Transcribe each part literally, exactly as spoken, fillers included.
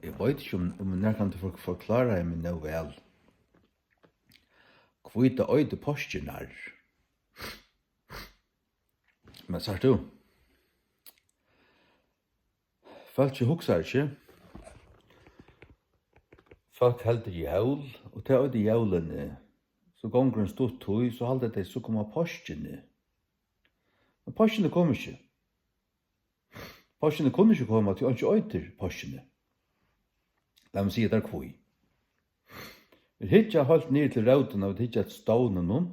Eg veit ikki, um, um nakrantíð for-, forkláraði meg nóg væl. Hví tað eitur páskirnar. Men sært tú, fólk hugsar ikki. Fólk heldur jól, og tað eitur jólini. So gongur ein stutt tíð, so halda tey, so koma páskirnir. Men páskirnir koma ikki. Páskirnir kunnu ikki koma, tí einki eitur páskirnir. Lat meg siga tær hví. Vit hyggja heilt niður til rótina, vit hyggja at stovninum.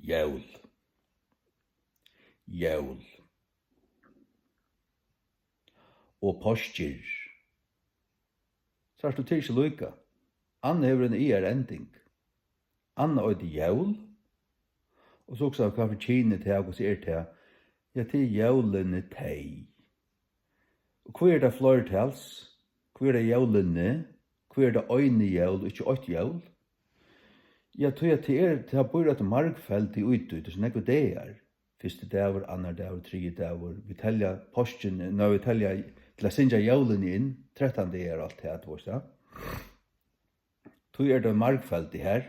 Jól. Jól. Og páskir. Sært tú, tað er ikki líka. Annað hevur eina iar-ending. Annað eitur jól. Og so hugsa, hvat fyri kyn er tað, hvussu er tað? Ja, tað er jólini tey. Og hví er tað fleirtals? Hví er tað jólini? Hví er tað eini jól, ikki eitt jól? Ja, tí at tað er, tað býr eitt margfeldi í tí, tað er so nógvir dagar. Fyrsti dagur, annar dagur, triði dagur. Vit telja páskina, nei, vit telja til at syngja jólini inn, trettan dagar og alt tað, tú veist, ja. Tí er tað margfeldi her.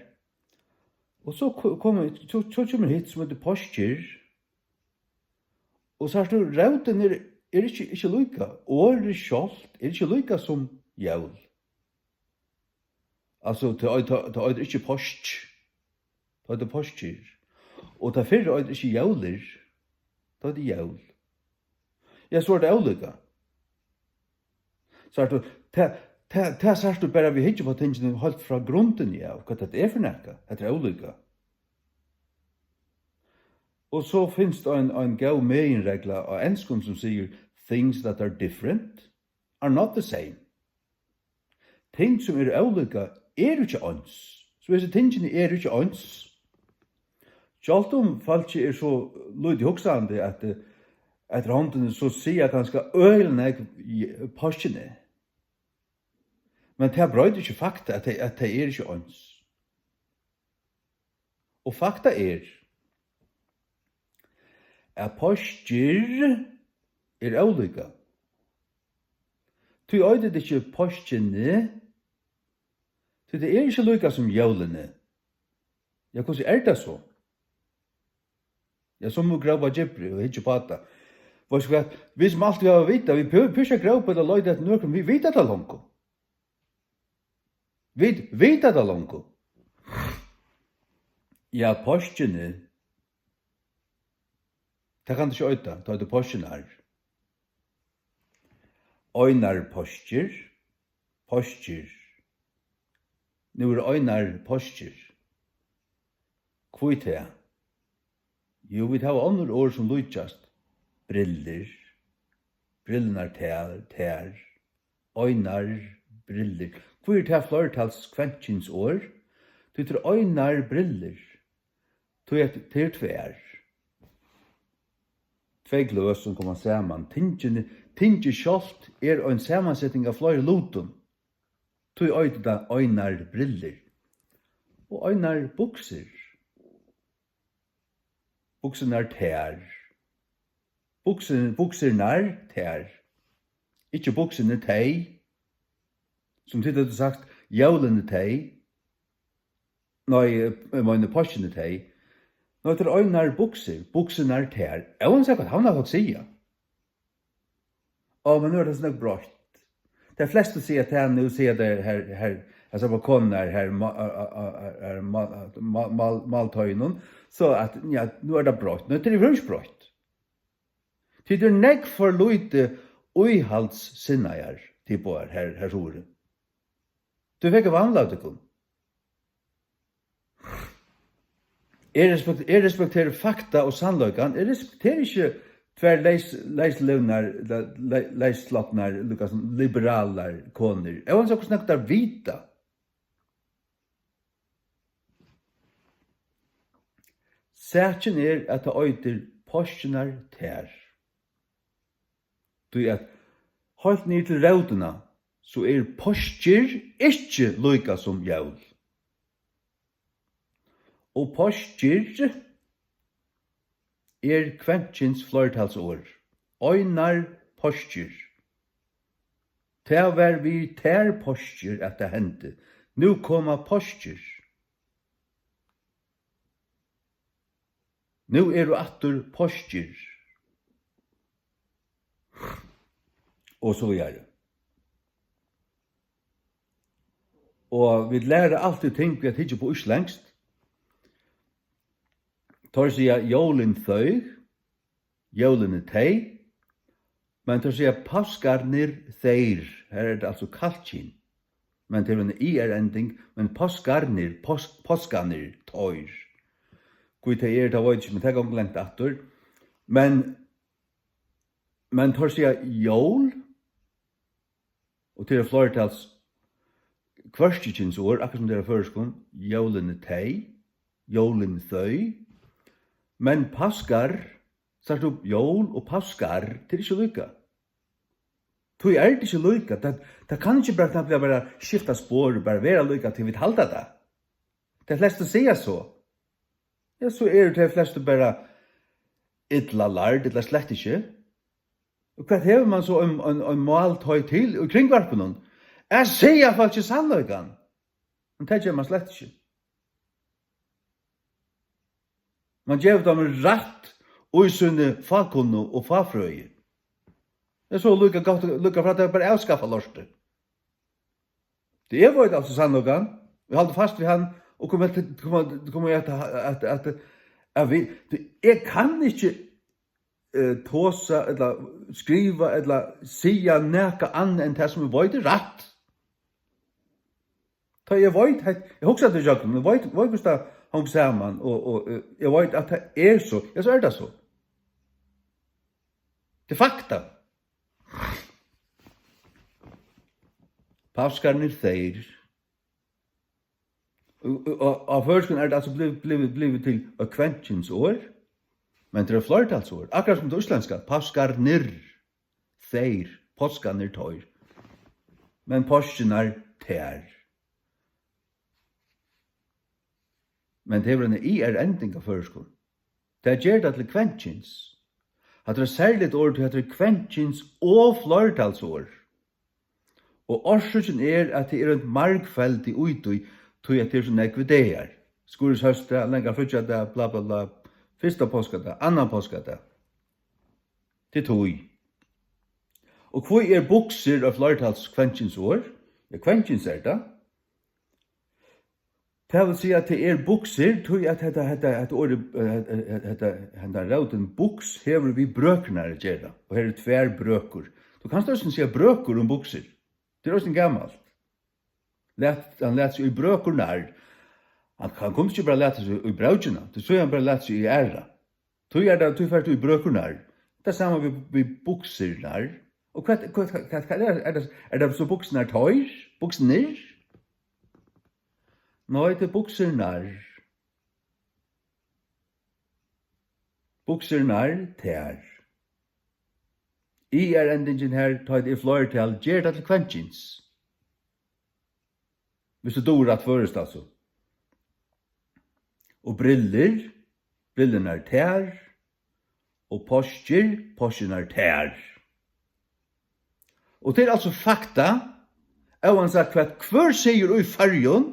Og so ko-, koma, so, so kemur hitt sum eitur páskir. Og sært tú, rótin er, er ikki, ikki líka. Orðið sjálvt er ikki líka sum jól. Altso, tað eitur, tað eitur ikki pásk. Tað eitur páskir. Og tað fyrra eitur ikki jólir. Tað eitur jól. Ja, so er tað ólíka. Sært tú, tað, tað, tað sært tú bara við hyggja upp á tingini heilt frá grundini av, hvat tað er fyri nakað. Hetta er ólíka. Og so finst ein, ein góð meginregla á enskum sum sigur, "Things that are different are not the same." Ting sum eru ólíka eru ikki eins. So hesi tingini eru ikki eins. Sjálvt um fólkið er so lítið hugsandi, at, eh, at rondini so siga kanska øgiliga nógv í páskini. Men tað broytir ikki fakta, at tey, at tey eru ikki eins. Og fakta er, at páskir er ólíka. Tí eitur tað ikki páskirnir, tí tað er ikki líka sum jólini. Ja, hvussu er tað so? Ja, so mugu vit grópa djúpri og hyggja upp á tað. Veitst tú hvat? Vit sum altíð hava vitað, vit behøva ikki at grópa ella leita eftir nøkrum, vit vita tað longu. Vit vita tað longu. Ja, páskirnir. Tað kann tú ikki eita, tað eitur páskirnar. Einar páskir, páskir. Nú eru einar páskir. Hví tað? Jú, vit hava onnur orð sum líkjast. Brillur, brillurnar tær, tær. Einar brillur. Hví er tað fleirtals kvennkynsorð? Tí tað eru einar brillur. Tí at tað eru tvær. Tvey gløs sum koma saman. Tingini, tingið sjálvt er ein samanseting av fleiri lutum. Tí eitur tað einar brillur. Og einar buksur. Buksurnar tær. Buksin-, buksurnar tær. Ikki buksini tey. Sum tit høvdu sagt, jólini tey. Nei, eg meini páskirnir tey. Nei, tað eru einar buksur, buksurnar tær. Óansæð hvat havnarfólk siga. Á, men nú er tað so nógv broytt. Tey flestu siga tað nú, siga tey her, her, altso, konurnar her, ma-, a, a, a, a, her, ma-, ma-, mál-, máltøginum, so at, ja, nú er tað broytt. Nei, tað er yvirhøvur ikki broytt. Tit eru nógv for lítið íhaldssinnaðar, tit báðar, her, her suðuri. Tú fekk vandla tykkum. Eg respekt-, eg respekteri fakta og sannleikan. Eg respekteri ikki tvær leys-, leyslivnar, le-, le-, leyslopnar, líka sum liberalar konur. Óansæð hvussu nógv tær vita. Sakin er, at tað eitur páskirnar tær. Tí at heilt niður til rótina, so er páskir ikki líka sum jól. Og páskir er kvenkyns fleirtalsorð. Einar páskir. Tað var við tær páskir, at tað hendi. Nú koma páskir. Nú eru aftur páskir. Og so víðari. Og vit læra altíð ting við at hyggja upp á íslendskt. Teir siga jólin, tey, jólini, tey, men teir siga páskarnir, their. Her er tað altso kallkyn. Men tað er ein I R-ending, men páskarnir, pás-, páskarnir, teir. Hví tey eru, tað veit eg ikki, men tað gongur langt aftur. Men, men teir siga jól, og tað er fleirtals hvørkikynsorð, akkurát sum tað er á føroyskum, jólini, tey, jólini, tey. Men páskar, sært tú, jól og páskar, tað er ikki líka. Tí er tað ikki líka. Tað, tað kann ikki bara knappliga bara skifta spor og bara vera líka, tí vit halda tað. Tey flestu siga so. Ja, so eru tey flestu bara illa lærd, ella slett ikki. Og hvat hevur mann so ein, ein, ein máltøy til í kringvarpinum? At siga fólki sannleikan. Men tað ger mann slett ikki. Mann gevur teimum rætt í síni fákunnu og fáfrøði. Tað er so líka gott, líka frá tað er bara avskaffa lortið. Tí eg veit altso sannleikan, eg haldi fast við hann, og komi at, komi, komi at, at, at, at, at við, tí eg kann ikki, eh, tosa, ella skriva, ella siga nakað annað enn tað, sum eg veit er rætt. Tá eg veit, hetta, eg hugsaði tað ígjøgnum, eg veit, veit, hvussu tað hong saman, og, og, eh, eg veit, at tað er so, ja, so er tað so. Tað er fakta. Páskarnir, teir. Og, og, og á føroyskum er tað altso blivið, blivið, blivið til eitt kvennkynsorð, men tað er fleirtalsorð. Akkurát sum tað íslendska, páskarnir, teir, páskarnir, teir. Men páskirnar, tær. Men tað hevur eina I R-ending á føroyskum. Tað ger tað til kvenkyns. Hatta er eitt serligt orð, tí hatta er kvenkyns og fleirtalsorð. Og orsøkin er, at tað er eitt margfeldi í tí, tí at tað er so nógvir dagar. Skurðshósdag, langa fríggjadag, bla, bla, bla, fyrsta páskadag, annan páskadag. Tað er tí. Og hví er buksur eitt fleirtals kvennkynsorð? Ja, kvenkyns er tað. Tað vil siga, at tað er buksur, tí at hetta, hetta, hetta orðið, eh, eh, eh, hetta, henda rótin buks hevur við brøkurnar at gera, og her eru tvær brøkur. Tú kanst eisini siga brøkur um buksur. Tað er eisini gamalt. Læt, hann læt seg í brøkurnar. Hann, hann kundi ikki bara lata seg í brókina, tí so hevði hann bara latið seg í aðra. Tí er tað, tí fert tú í brøkurnar. Tað sama við, við buksurnar. Og hvat, hvat, hvat, hvat er, er tað, er tað so buksurnar teir? Buksurnar? Nei, tað er buksurnar. Buksurnar, tær. I R-endingin her, tá tað er fleirtal, ger tað til kvenkyns. Viss tú dugir rætt føroyskt, altso. Og brillur, brillurnar tær, og páskir, páskirnar tær. Og tað er altso fakta, óansæð hvat hvør sigur í Føroyum,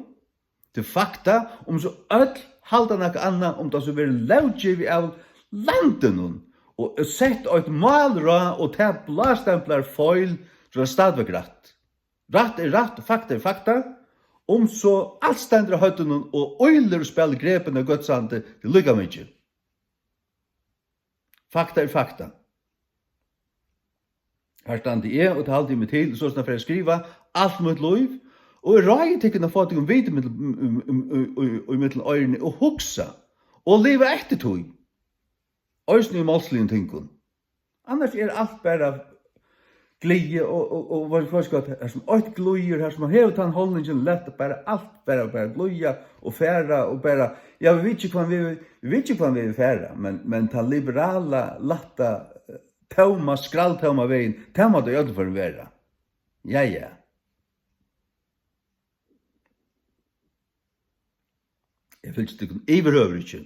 tað er fakta, um so øll halda nakað annað, um tað so verður lóggivið av landinum, og er sett eitt málráð, og tað blástemplar feil, so er tað stadigvæk rætt. Rætt er rætt, fakta er fakta. Um so alt stendur á høvdinum og ýlir og spælir grepin á gøtusandi, tað er líka mikið. Fakta er fakta. Her standi eg, og tað haldi eg meg til, og sostatt fari eg at skriva alt mítt lív, og eg ráði tykkum at fáa tykkum vit í millum, um, um, um, um, í millum oyruni og hugsa, og liva eftir tí, eisini í málsligum tingum. Annars er alt bara gleði og, og, og, veitst, veitst hvat, her sum eitt glíður, her sum man hevur tann holdningin, lat bara alt bara, bara glíða og fara og bara, ja, vit vita ikki, hvønn veg, vit vita ikki, hvønn veg vit fara, men, men tann liberala, lætta, eh, tóma, skralltóma vegin, tað má tað í øllum førum vera. Ja, ja. Eg fylgi tykkum yvirhøvur ikki.